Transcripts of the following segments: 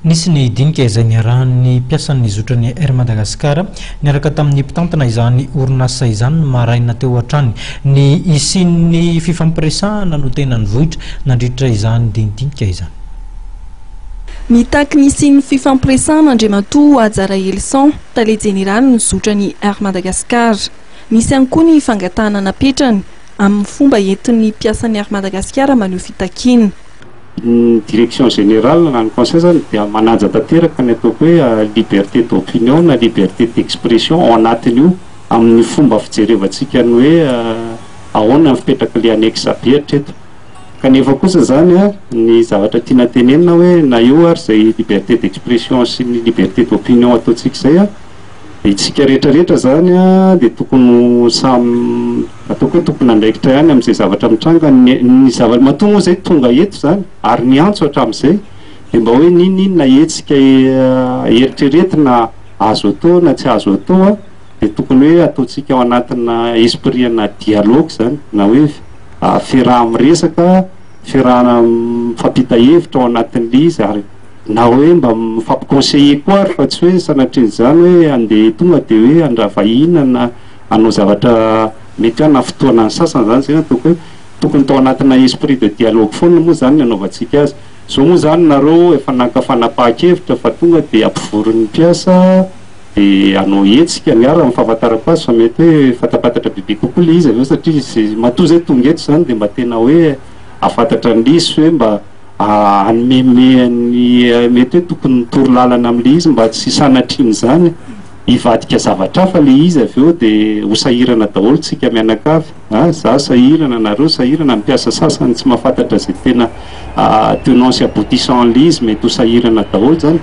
Nisy ny dinika izay niarahan'ny mpiasan'ny zotran'ny Air Madagascar niaraka tamin'ny mpitantana izany orinasa izany ny maraina teo hatrany. Ny hisian'ny fifampiresahana no tena nivoitra nandritra izany dinidinika izany. Mitaky ny hisian'ny fifampiresahana Andriamatoa Haja Rahelison, tale jeneralin'ny zotran'ny Air Madagascar. Nisy ihany koa ny fangatahana napetrany amin'ny fomba entin'ny mpiasan'ny Air Madagascar maneho fitakiana. Ny direction générale na ny conseil zany dia manaja tanteraka ny ataoko hoe liberté d'opinion na liberté d'expression ao anatin'io amin'ny fomba fijerevantsika ny hoe ahoana ny fipetrak'ilay annexe B hatreto. Kanefa kosa zany ny zavatra tiana tenenina hoe na eo ary izay liberté d'expression sy ny liberté d'opinion ataontsika izay dia isika rehetra rehetra zany dia tokony ho samy ataoko hoe tompon'andraikitra ihany amin'izay zavatra mitranga, ny ny zava matoa moa zay tonga eto zany ary niantso hatramin'izay dia mba hoe n'inon'inona hetsika eritreretina azo atao na tsy azo atao dia tokony hoe ataontsika ao anatina esprit ana dialogue zany na hoe fiaraha-miresaka, fiarahana mifampita hevitra ao anatin'ilay izy ary Na hoe mba mifampi-conseiller koa ary fa tsy hoe sanatrian'izany hoe handeha tonga dia hoe handrava hina na hanao zavatra mety hoe hanafintohana ny sasany izany, izay no ataoko hoe tokony tao anatina esprit de dialogue foana moa izany ny hanaovantsika azy. Izao moa izany nareo efa naka fanapahan-kevitra fa tonga dia hampivory ny mpiasa dia hanao hetsika, ny ahy raha ny fahafantarako azy fa mety hoe fantapantatra bebe kokoa ilay izy avy eo satria izay matoa izay tonga eto izany dia mba tena hoe hahafantatra an'ilay izy sy hoe mba Hanomeme ny mety hoe tokony toro lalana amin'ilay izy mba tsy sanatrian'izany hivadika zavatra hafa ilay izy avy eo dia ho sahirana daholo tsika mianakavy a! za sahirana, nareo sahirana, ny mpiasa sasany tsy mahafantatra izay tena tenant sy aboutissant an'ilay izy mety ho sahirana daholo izany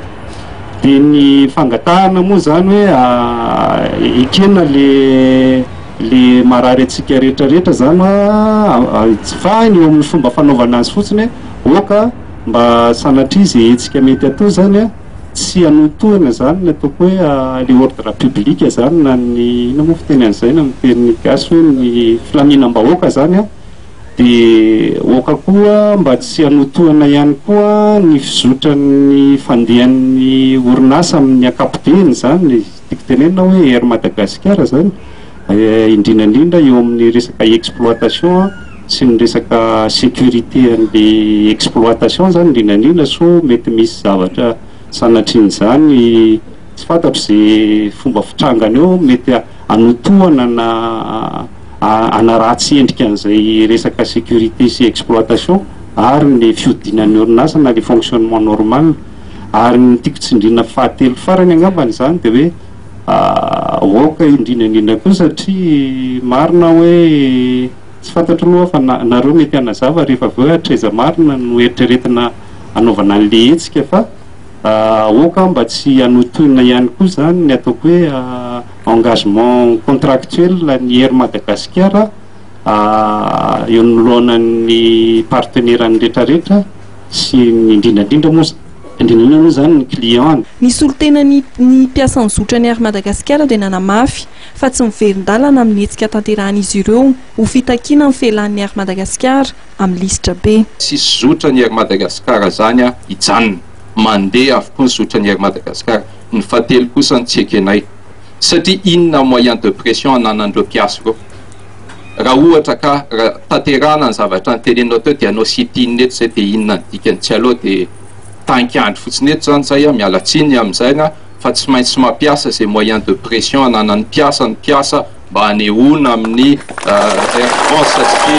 dia ny fangatahana moa izany hoe ekena le le marary antsika rehetra rehetra zany fa ny eo amin'ny fomba fanaovana azy fotsiny hoe oka mba sanatria ze hetsika mety atao zany a tsy hanotohina zany ny ataoko hoe le ordre public zany na ny inona moa fiteny an'izay na miteny gasy hoe ny filaminam-bahoaka zany a de oka koa mba tsy hanotohina ihany koa ny fizotran'ny fandehan'ny orinasa amin'ny ankapobeny zany tiako tenenina hoe Air Madagascar zany indrindra indrindra eo amin'ny resaka exploitation sy ny resaka sécurité an'le exploitation zany indrindra indrindra sao mety misy zavatra sanatrian'izany tsy fantatro ze fomba fitrangany eo mety hanotohana na hanaratsy endrika an'izay resaka sécurité sy exploitation ary ny fihodinan'ny orinasa na le fonctionnement normal. Ary ny tiako tsindriana fahatelo farany angambany izany dia hoe aoka indrindra indrindra koa satria marina hoe tsy fantatro aloha fa nareo mety hanazava rehefa avy eo hoe hatraiza marina no eritreretina hanaovana an'ilay hetsika fa aoka mba tsy hanohintohina ihany koa izany ny ataoko hoe engagement contractuel ny Air Madagasikara eo anoloanan'ny partenaire-ny rehetrarehetra sy ny indrindra indrindra moa indrindra indrindra moa izany ny client-ny. Ny solontenan'ny ny mpiasan'ny zotran'ny Air Madagasikara dia nanamafy fa tsy miverin-dalana amin'ny hetsika tanterahan'izy ireo ho fitakiana ny fialan'ny Air Madagasikara amin'ny lisitra B. Tsisy zotra ny Air Madagascar zany a hijanona. Mandeha avokoa ny zotra ny Air Madagascar. Ny fahatelo kosa no tsy ekenay. Satria inona moyen de pression ananan'ireo mpiasa ireo? Raha ohatra ka raha tanterahana ny zavatra noteneninao teo dia hanao sit-in eto izay dia inona ny dikany? Tsy aleo dia tanky andro fotsiny eto izany izay a, miala tsiny amin'izay a, fa tsy maintsy mampiasa izay moyen de pression ananan'ny mpiasa ny mpiasa mba hanehoana amin'ny Air France sy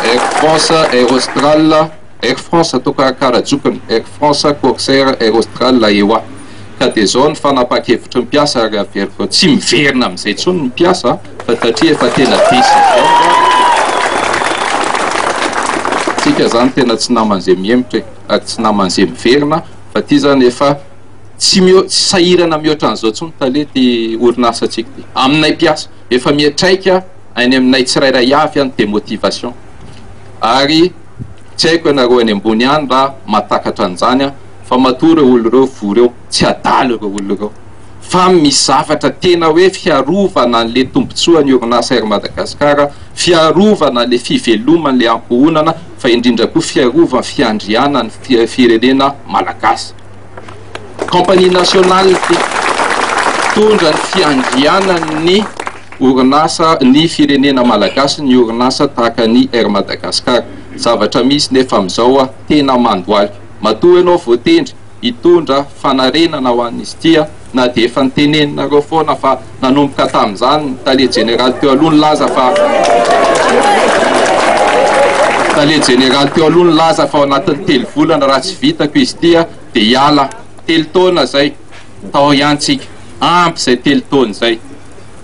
Air France, Air Austral, Air France atao karakara-jokiny, Air France, Corsair, Air Austral, Ewa. Ka dia izao ny fanapahan-kevitry ny mpiasa ary averiko tsy miverina amin'izay intsony ny mpiasa fa satria efa tena décision tsika izany tena tsy naman'izay mihemotra e, ary tsy naman'izay miverina fa ity izany efa tsy mio tsy sahirana mihoatra an'izao intsony tale ity orinasantsika ity aminay mpiasa efa miantraika any aminay tsirairay avy ny démotivation ary tsy haiko ianareo any ambony any raha mahatakatra an'izany Fa matoa ireo olona ireo vory eo, tsy adala ireo olona ireo. Fa misy zavatra tena hoe fiarovana an'le tombontsoan'ny orinasa Air Madagascar, fiarovana le fiveloman'le ankohonana. fa indrindra koa fiarovana fiandrianan'ny firenena malagasy. Compagnie nationale ity, mitondra ny fiandrianan'ny orinasa ny firenena malagasy ny orinasa tahaka ny Air Madagascar. Zavatra misy nefa amin'izao tena mandohalika. Matoa ianao voatendry hitondra fanarenana ho an'izy ity na dia efa niteneninareo foana fa nanomboka tamin'izany ny tale jeneraly teo aloha nilaza fa tale jeneraly teo aloha nilaza fa ao anatin'ny 3 volana raha tsy vitako izy ity dia hiala. 3 taona izay tao ihany tsika, ampy izay 3 taona izay.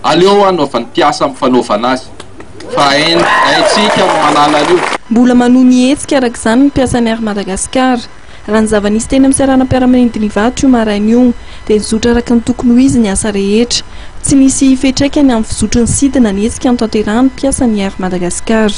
Aleo hanaovan'ny mpiasa amin'ny fanaovana azy fa haintsika ny manala an'io. Mbola manohy ny hetsika araka izany ny mpiasan'ny Air Madagascar. Raha ny zava-nisy teny amin'ny seranam-piaramanidina Ivato io maraina io dia nizotra araka ny tokony ho izy ny asa rehetra. Tsy nisy fiantraikany amin'ny fizotry ny sidina ny hetsika notanterahan'ny mpiasan'ny Air Madagascar.